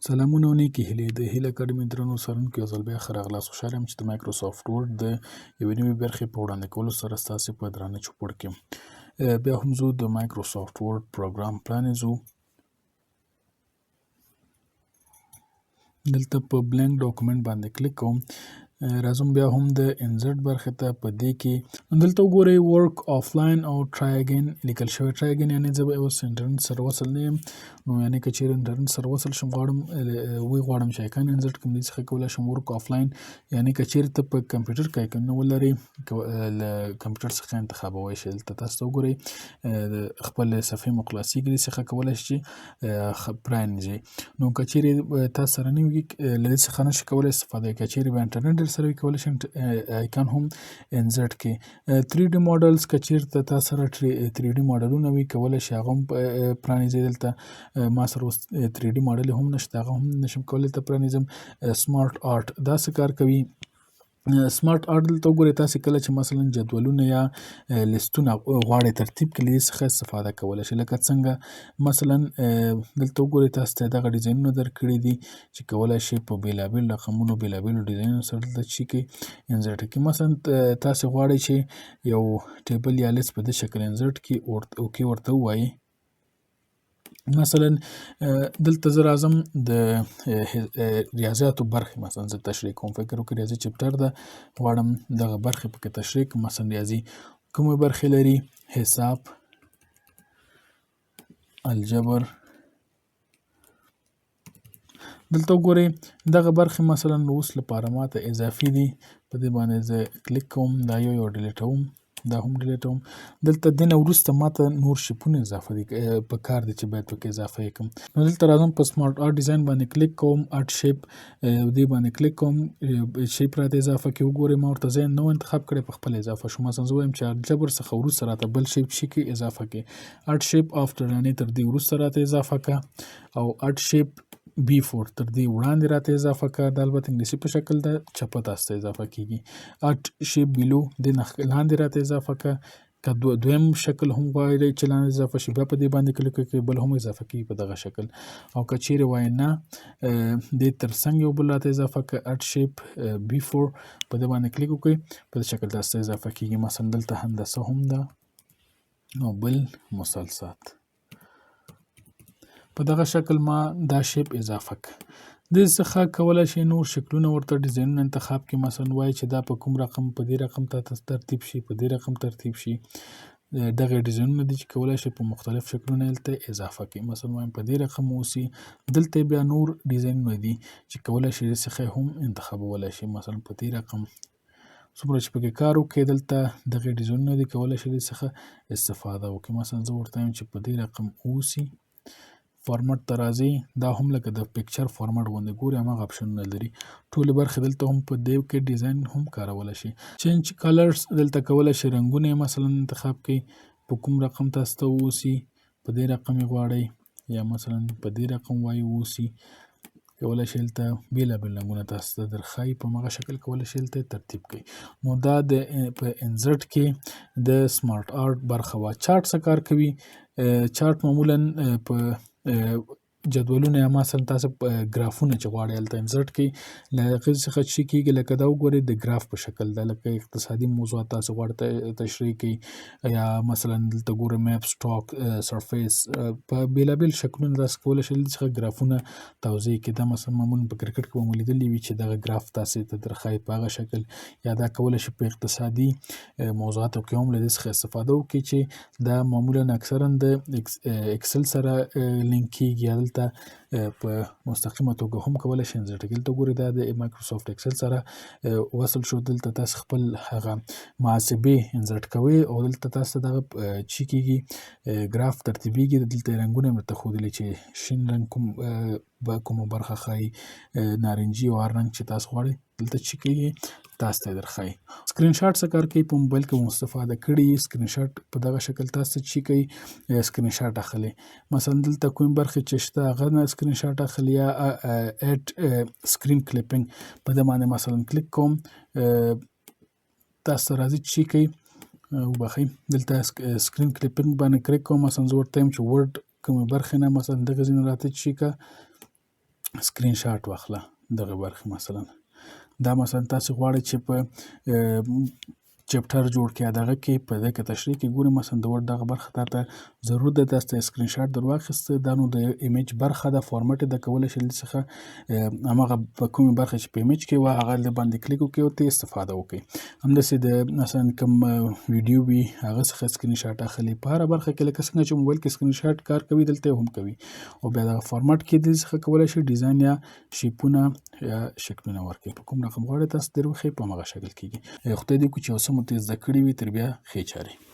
سلامونه او نیکې هیلې د هیله اکاډمي درنو څارونکو، یو ځل بیا ښه راغلاست. خوشحاله یم چې د مایکروسافټ ورډ د یوې نوې برخې په وړاندې کولو سره ستاسې په درانه چوپړ کې بیا هم ځو د مایکروسافټ ورډ پروګرام پرانیزو. دلته په blank document باندې کلیک کوم، راځم بیا هم د insert برخې ته. په دې کې دلته وګورئ work offline او try again لیکل شوی. try again یعنی زه به اوس انټرنیټ سره وصل نه یم، نو یعنی که چیرې انټرنیټ سره وصل شم غواړم وی غواړم چې icon insert کړم، دې څخه کولی شم. work offline یعنی که چیرې ته په کمپیوټر کې icon نه ولرې، له کمپیوټر څخه انتخابولی شئ. دلته تاسو ته وګورئ خپل صفحې مو خلاصېږي، دې څخه کولی شئ چې پرانیزئ. نو که چیرې تاسو سره نه وي، له دې څخه نشئ کولی استفاده. که چیرې به انټرنیټ در سره وي، کولی شئ icon هم insert کړئ. 3D models، که چیرته تاسو سره 3D ماډلونه وي، کولی شئ هغه هم پرانیزئ. دلته ما سره اوس 3D ماډل هم نشته، هغه هم نشم کولی دلته پرانیزم. smart art دا څه کار کوي؟ smart art دلته وګورئ، تاسې کله چې مثلا جدولونه یا لیستونه غواړئ ترتیب کړئ، له دې څخه استفاده کولی شئ. لکه څنګه مثلا دلته وګورئ، تاسو ته دغه ډیزاینونه درکړي دي چې کولی شئ په بېلابېلو رقمونو، بېلابېلو ډیزاینونو سره دلته چې کې insert کړئ. مثلا تاسې غواړئ چې یو table یا لیست په دې شکل insert کړئ، okay ورته ووایئ. مثلا دلته زه راځم د ریاضیاتو برخې مثلا زه تشریح کوم. فکر وکړئ ریاضي chapter ده، غواړم دغه برخې پکې تشریح کړم. مثلا ریاضي کومې برخې لري؟ حساب، الجبر. دلته وګورئ دغه برخې مثلا اوس لپاره ماته اضافي دي، په دې باندې زه کلیک کوم، دا یو یو delete وم، دا هم delete وم. دلته دینه وروسته ماته نور shape ونه اضافه دي، په کار دي چې باید پکې اضافه یې کړم. نو دلته راځم په smart art design باندې کلیک کوم، add shape دې باندې کلیک کوم، shape راته اضافه کړي. وګورئ ما ورته ځای نه و انتخاب کړی، په خپله اضافه شو. مثلا زه وایم چې الجبر څخه وروسته راته بل shape شي کې اضافه کړي، add shape after یعنی تر دې وروسته راته اضافه کړه، او add shape before تر دې وړاندې راته اضافه کړه. دا البته انګلیسي په شکل ده، چپه تاسو ته اضافه کیږي. add shape below دې نه لاندې راته اضافه کړه. که دویم شکل هم غواړئ چې لاندې اضافه شي، بیا په دې باندې کلیک وکړئ، بل هم اضافه کیږي په دغه شکل. او که چیرې وایي نه، دې تر څنګ یو بل راته اضافه کړه، add shape before په دې باندې کلیک وکړئ، په دې شکل تاسو ته اضافه کیږي. مثلا دلته هندسه هم ده او بل مثلثات. په دغه شکل ما دا shape اضافه کړ. دې څخه کولی شئ نور شکلونه ورته ډیزاینونه انتخاب کړئ. مثلا وایي چې دا په کوم رقم، په دې رقم ته ترتیب شي، په دې رقم ترتیب شي. دغه ډیزاینونه دي چې کولی شئ په مختلف شکلونه دلته اضافه کړئ. مثلا وایم په دې رقم اوسي. دلته بیا نور ډیزاینونه دي چې کولی شئ دې څخه هم انتخابولی شئ. مثلا په دې رقم څومره چې پکې کار وکړئ، دلته دغه ډیزاینونه دي، کولی شئ دې څخه استفاده وکړئ. مثلا زه ورته وایم چې په دې رقم اوسي. فارمټ ته راځي، دا هم لکه د picture format غوندې ګوري، هماغه اپشنونه لري. ټولې برخې دلته هم په دې کې ډیزاین هم کارولی شي. change colors دلته کولی شئ رنګونه یې مثلا انتخاب کړئ، په کوم رقم تاسو ته اوسي، په دې رقم یې غواړئ یا مثلا په دې رقم وایي اوسي. کولی شئ دلته بېلابېل رنګونه تاسو ته درښایي، په هماغه شکل کولی شئ دلته ترتیب کړئ. نو دا د په insert کې د smart art برخه وه. چارټ څه کار کوي؟ چارټ معمولا په جدولونه یا مثلا تاسو ګرافونه چې غواړئ هلته insert کړئ، له هغې څخه چې کېږي، لکه دا وګورئ د ګراف په شکل ده، لکه اقتصادي موضوعات تاسو غواړئ تشریح کړئ، یا مثلا دلته ګورئ map، stock، surface، په بېلابېل شکلونه تاسو کولی شئ دلته څخه ګرافونه توضیح کړئ. دا مثلا معمولا په کرکټ کې به مو لیدلي وي چې دغه ګراف تاسې ته درښایي په هغه شکل، یا دا کولی شئ په اقتصادي موضوعاتو کې هم له دې څخه استفاده وکړئ چې دا معمولا اکثرا د Excel سره لینک کېږي، یا دلته په مستقیمه توګه هم کولی شئ insert کړئ. دلته ګورئ دا د مایکروسافټ Excel سره وصل شو. دلته تاسو خپل هغه محاسبې insert کوئ او دلته تاسو دغه چې کېږي ګراف ترتیبېږي. دلته رنګونه مې درته ښودلي چې شین رنګ کومه برخه ښایي، نارنجي او هر رنګ چې تاسو غواړئ دلته چې کېږي تاسو ته یې درښایي. سکرین شاټ څه کار کوي؟ په موبایل کې مو استفاده کړي، سکرین شاټ په دغه شکل تاسو ته چې کوي سکرین شاټ اخلي. مثلا دلته کوم برخې چې شته هغه نه سکرین شاټ اخلي، یا add screen clipping په دې باندې مثلا کلیک کوم، تاسو ته راځي چې کوي، وبخښئ، دلته screen clipping باندې کلیک کوم. مثلا زه ورته وایم چې Word کومې برخې نه مثلا دغه ځینې راته چې که سکرین شاټ واخله دغه برخې. مثلا دا مثلا تاسو غواړئ چې په چپټر جوړ کړئ، دغه کې په دې کې تشریح کې ګوري، مثلا د ورډ دغه برخه تاته ضرور ده، تاسو ته سکرین شاټ در واخیست. دا نو د ایمیج برخه ده، فارمټ ده، کولی شئ له څخه هماغه په کومې برخه چې په ایمیج کې وه هغه له باندې کلیک وکړئ او ته استفاده وکړئ. همداسې د مثلا کوم ویډیو وي هغه څخه سکرین شاټ اخلي. په هره برخه کې لکه څنګه چې موبایل کې سکرین شاټ کار کوي دلته هم کوي. او بیا دغه فارمټ کې دې څخه کولی شئ ډیزاین یا شیپونه یا شکلونه ورکړئ، په کوم رقم غواړئ تاسو در وښیي په هماغه شکل کېږي. خدای دې وکړي چې یو څه مو ترې زده کړي وي. تر بیا ښې چارې.